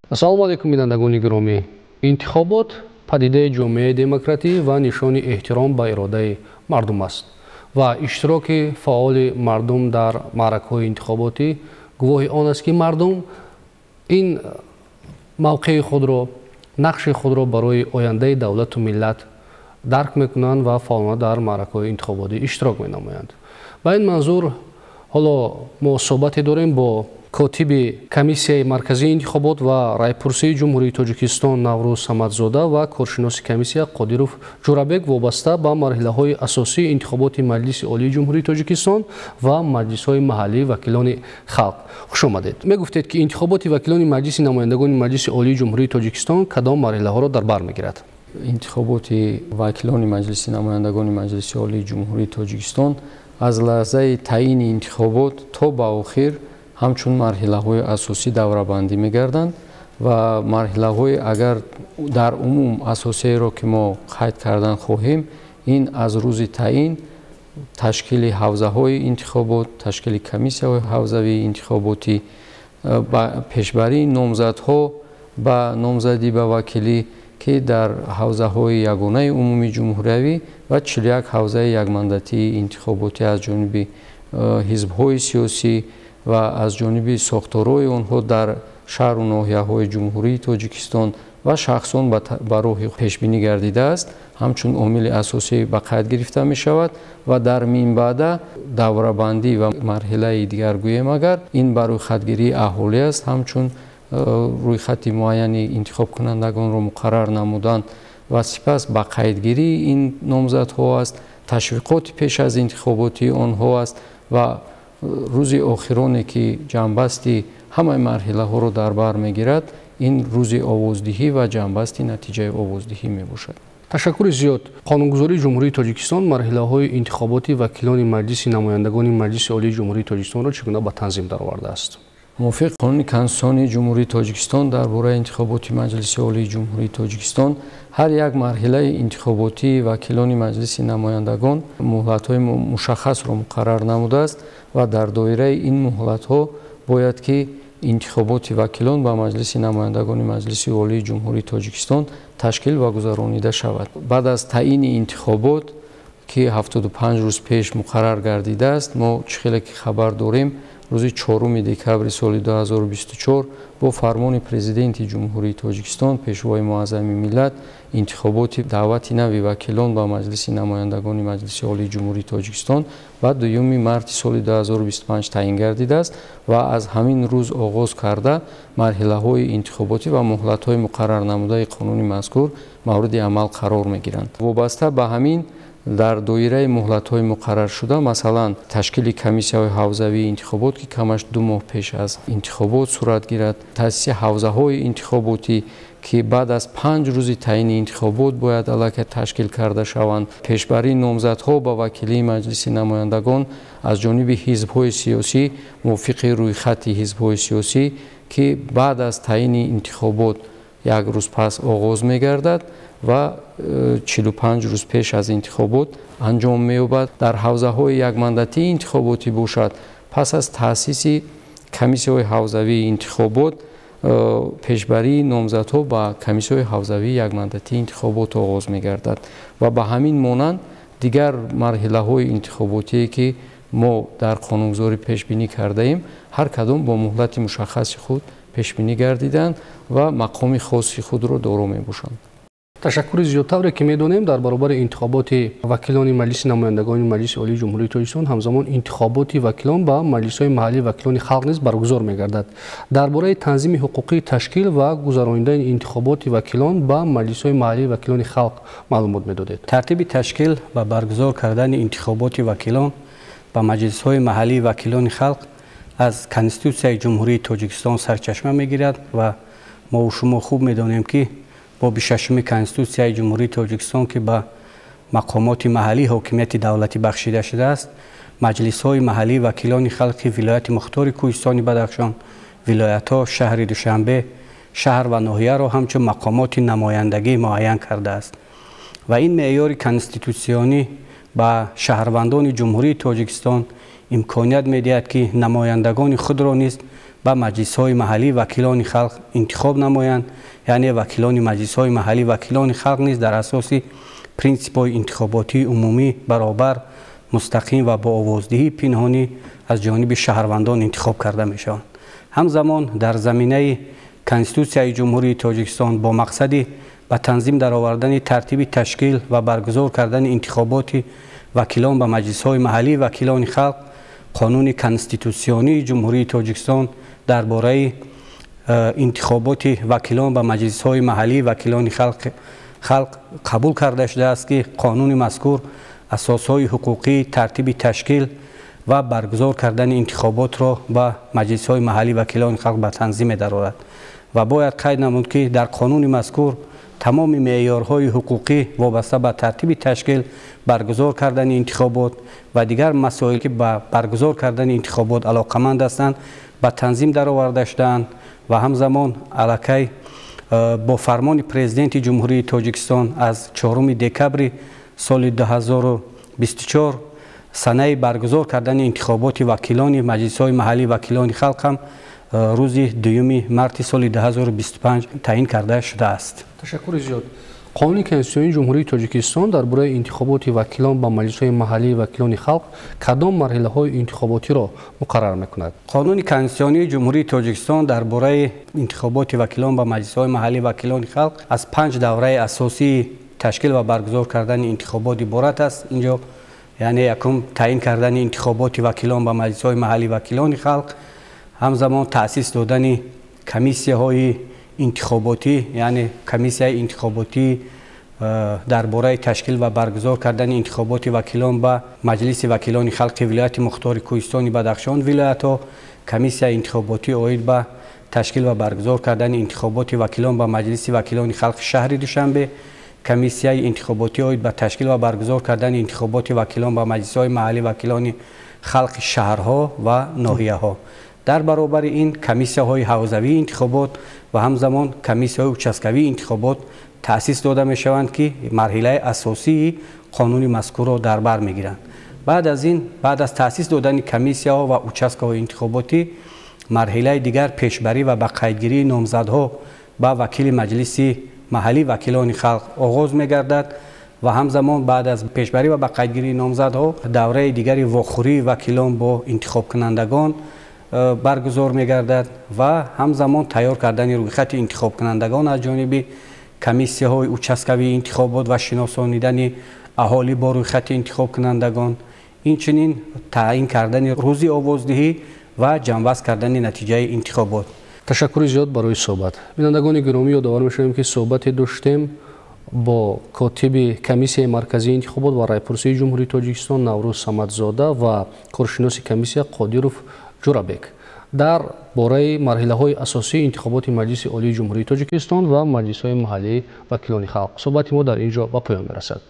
Ассалому алайкум, бинандагони гиромӣ. Интихобот падидаи ҷомеаи демократӣ ва нишони эҳтиром ба иродаи мардум аст ва иштироки фаъоли мардум дар маъракаҳои интихоботӣ гувоҳи он аст, ки мардум ин мавқеи худро, нақши худро барои ояндаи давлату миллат дарк мекунанд ва фаъолона дар маъракаҳои интихоботӣ иштирок менамоянд. Ба ин манзур ҳоло мо суҳбате дорем бо котиби Комиссияи марказии интихобот ва райпурсии Ҷумҳурии Тоҷикистон Наврӯз Самадзода ва коршиноси комиссия Қодиров Ҷурабек вобаста ба марҳилаҳои асосии интихоботи Маҷлиси Олии Ҷумҳурии Тоҷикистон ва маҷлисҳои маҳаллии вакилони халқ. Хуш омадед. Мегуфтед, ки интихоботи вакилони Маҷлиси намояндагони Маҷлиси Олии Ҷумҳурии Тоҷикистон кадом марҳилаҳоро дар бар мегирад? Интихоботи вакилони Маҷлиси намояндагони Маҷлиси Олии Ҷумҳурии Тоҷикистон аз лаҳзаи таъини интихобот то ба охир ҳамчун марҳилаҳои асосӣ даврабандӣ мегарданд ва марҳилаҳои агар дар умум асосиеро ки мо қайд кардан хоҳем, ин аз рӯзи таъин ташкили ҳавзаҳои интихобот, ташкили комиссияҳои ҳавзавии интихоботӣ, пешбарии номзадҳо ба номзадӣ ба вакилӣ, ки дар ҳавзаҳои ягонаи умумии ҷумҳуриявӣ ва 41 ҳавзаи якмандатии интихоботӣ аз ҷониби ҳизбҳои сиёсӣ ва аз ҷониби сохторҳои онҳо дар шаҳру ноҳияҳои Ҷумҳурии Тоҷикистон ва шахсон ба роҳи пешбинӣ гардидааст, ҳамчун омили асосӣ ба қайд гирифта мешавад ва дар минбаъда даврабандӣ ва марҳилаи дигар гӯем агар ин ба рӯйхатгирии аҳолӣ аст, ҳамчун рӯйхати муайяни интихобкунандагонро муқаррар намудан ва сипас ба қайдгирии ин номзадҳо аст, ташвиқоти пеш аз интихоботии онҳо аст ва рӯзи охироне ки ҷамъбасти ҳамаи марҳилаҳоро дар бар мегирад, ин рӯзи овоздиҳӣ ва ҷамъбасти натиҷаи овоздиҳӣ мебошад. Ташаккури зиёд. Қонунгузории Ҷумҳурии Тоҷикистон марҳилаҳои интихоботи вакилони Маҷлиси намояндагони Маҷлиси Олии Ҷумҳурии Тоҷикистонро чӣ гуна ба танзим даровардааст? Мувофиқи қонуни Конститутсионии Ҷумҳурии Тоҷикистон дар бораи интихоботи Маҷлиси Олии Ҷумҳурии Тоҷикистон ҳар як марҳилаи интихоботии вакилони Маҷлиси намояндагон муҳлатҳои мушаххасро муқаррар намудааст ва дар доираи ин муҳлатҳо бояд ки интихоботи вакилон ба Маҷлиси намояндагони Маҷлиси Олии Ҷумҳурии Тоҷикистон ташкил ва гузаронида шавад. Баъд аз таъини интихобот, ки 75 рӯз пеш муқаррар гардидааст, мо чӣ хеле ки хабар дорем, рӯзи 4 декабри соли 2024 бо фармони Президенти Ҷумҳурии Тоҷикистон, Пешвои муаззами миллат, интихоботи даъвати нави вакилон ба Маҷлиси намояндагони Маҷлиси Олии Ҷумҳурии Тоҷикистон ба 2 марти соли 2025 таъин гардидааст ва аз ҳамин рӯз оғоз карда марҳилаҳои интихоботӣ ва муҳлатҳои муқаррарнамудаи қонуни мазкур мавриди амал қарор мегиранд. Вобаста ба ҳамин дар доираи муҳлатҳои муқарраршуда, масалан, ташкили комиссияҳои ҳавзавии интихобот, ки камаш 2 моҳ пеш аз интихобот сурат гирад, таъсиси ҳавзаҳои интихоботӣ, ки баъд аз 5 рӯзи таъини интихобот бояд аллакай ташкил карда шаванд, пешбарии номзадҳо ба вакилии Маҷлиси намояндагон аз ҷониби ҳизбҳои сиёсӣ мувофиқи рӯйхати ҳизбҳои сиёсӣ, ки баъд аз таъини интихобот як рӯз пас оғоз мегардад ва 45 рӯз пеш аз интихобот анҷом меёбад. Дар ҳавзаҳои якмандатии интихоботӣ бошад, пас аз таъсиси комиссияҳои ҳавзавии интихобот пешбарии номзадҳо ба комиссияҳои ҳавзавии якмандатии интихобот оғоз мегардад ва ба ҳамин монанд дигар марҳилаҳои интихоботие, ки мо дар қонунгузорӣ пешбинӣ кардаем, ҳар кадом бо муҳлати мушаххаси худ пешбинӣ гардиданд ва мақоми хоси худро доро мебошанд. Ташаккури зиёд. Тавре ки медонем, дар баробари интихоботи вакилони Маҷлиси намояндагони Маҷлиси Олии Ҷумҳурии Тоҷикистон ҳамзамон интихоботи вакилон ба маҷлисҳои маҳаллии вакилони халқ низ баргузор мегардад. Дар бораи танзими ҳуқуқии ташкил ва гузаронидани интихоботи вакилон ба маҷлисҳои маҳаллии вакилони халқ маълумот медодед. Тартиби ташкил ва баргузор кардани интихоботи вакилон ба маҷлисҳои маҳаллии вакилони халқ аз Конститутсияи Ҷумҳурии Тоҷикистон сарчашма мегирад ва мо шумо хуб медонем, ки боби 6 Конститутсияи Ҷумҳурии Тоҷикистон, ки ба мақомоти маҳаллӣ ҳокимияти давлатӣ бахшида шудааст, маҷлисҳои маҳаллии вакилони халқи вилояти мухтори Кӯҳистони Бадахшон, вилоятҳо, шаҳри Душанбе, шаҳр ва ноҳияро ҳамчун мақомоти намояндагӣ муайян кардааст ва ин меъёри конститутсионӣ ба шаҳрвандони Ҷумҳурии Тоҷикистон имконият медиҳад, ки намояндагони худро низ ба маҷлисҳои маҳаллии вакилони халқ интихоб намоянд. Яъне вакилони маҷлисҳои маҳаллии вакилони халқ низ дар асоси принсипҳои интихоботии умумӣ, баробар, мустақим ва бо овоздиҳии пинҳонӣ аз ҷониби шаҳрвандон интихоб карда мешаванд. Ҳамзамон дар заминаи Конститутсияи Ҷумҳурии Тоҷикистон бо мақсади ба танзим даровардани тартиби ташкил ва баргузор кардани интихоботи вакилон ба маҷлисҳои маҳаллии вакилони халқ қонуни конститутсионии Ҷумҳурии Тоҷикистон дар бораи интихоботи вакилон ба маҷлисҳои маҳаллии вакилони халқ қабул карда шудааст, ки қонуни мазкур асосҳои ҳуқуқӣ, тартиби ташкил ва баргузор кардани интихоботро ба маҷлисҳои маҳаллии вакилони халқ ба танзим медарорад. Ва бояд қайд намуд, ки дар қонуни мазкур тамоми меъёрҳои ҳуқуқӣ вобаста ба тартиби ташкил, баргузор кардани интихобот ва дигар масоил, ки ба баргузор кардани интихобот алоқаманд ҳастанд, ба танзим дароварда шудаанд. Ва ҳамзамон аллакай бо фармони Президенти Ҷумҳурии Тоҷикистон аз 4 декабри соли 2024 санаи баргузор кардани интихоботи вакилони маҷлисҳои маҳаллии вакилони халқ ҳам рӯзи 2 марти соли 2025 таъин карда шудааст. Ташаккури зиёд. Қонуни Конститутсионии Ҷумҳурии Тоҷикистон дар бораи интихоботи вакилон ба маҷлисҳои маҳаллии вакилони халқ кадом марҳилаҳои интихоботиро муқаррар мекунад? Қонуни Конститутсионии Ҷумҳурии Тоҷикистон дар бораи интихоботи вакилон ба маҷлисҳои маҳаллии вакилони халқ аз 5 давраи асосии ташкил ва баргузор кардани интихобот иборат аст. Инҷо яъне якум таъин кардани интихоботи вакилон ба маҷлисҳои маҳаллии вакилони халқ, ҳамзамон таъсис додани комиссияҳои интихоботӣ, яъне комиссияи интихоботӣ дар бораи ташкил ва баргузор кардани интихоботи вакилон ба Маҷлиси вакилони халқи вилояти мухтори Кӯҳистони Бадахшон вилоятҳо, комиссияи интихоботӣ оид ба ташкил ва баргузор кардани интихоботи вакилон ба Маҷлиси вакилони халқи шаҳри Душанбе, комиссияи интихоботӣ оид ба ташкил ва баргузор кардани интихоботи вакилон ба маҷлисҳои маҳаллии вакилони халқи шаҳрҳо ва ноҳияҳо. Дар баробари ин комиссияҳои ҳавзавии интихобот ва ҳамзамон комиссияҳои участкавии интихобот таъсис дода мешаванд, ки марҳилаи асосии қонуни мазкурро дар бар мегиранд. Баъд аз ин, баъд аз таъсис додани комиссияҳо ва участкаҳои интихоботӣ, марҳилаи дигар пешбарӣ ва ба қайдгирии номзадҳо ба вакили маҷлиси маҳаллии вакилони халқ оғоз мегардад ва ҳамзамон баъд аз пешбарӣ ва ба қайдгирии номзадҳо давраи дигари вохӯрии вакилон бо интихобкунандагон баргузор мегардад ва ҳамзамон тайёр кардани рӯйхати интихобкунандагон аз ҷониби комиссияҳои участкавии интихобот ва шиносонидани аҳолӣ бо рӯйхати интихобкунандагон, инчунин таъин кардани рӯзи овоздиҳӣ ва ҷамъбаст кардани натиҷаи интихобот. Ташаккури зиёд барои суҳбат. Бинандагони гиромӣ, ёдовар мешавем, ки суҳбате доштем бо котиби Комиссияи марказии интихобот ва райпурсии Ҷумҳурии Тоҷикистон Наврӯз Самадзода ва коршиноси комиссия Қодиров Ҷурабек дар бораи марҳилаҳои асосии интихоботи Маҷлиси Олии Ҷумҳурии Тоҷикистон ва маҷлисҳои маҳаллии вакилони халқ. Суҳбати мо дар ин ҷо ба поён мерасад.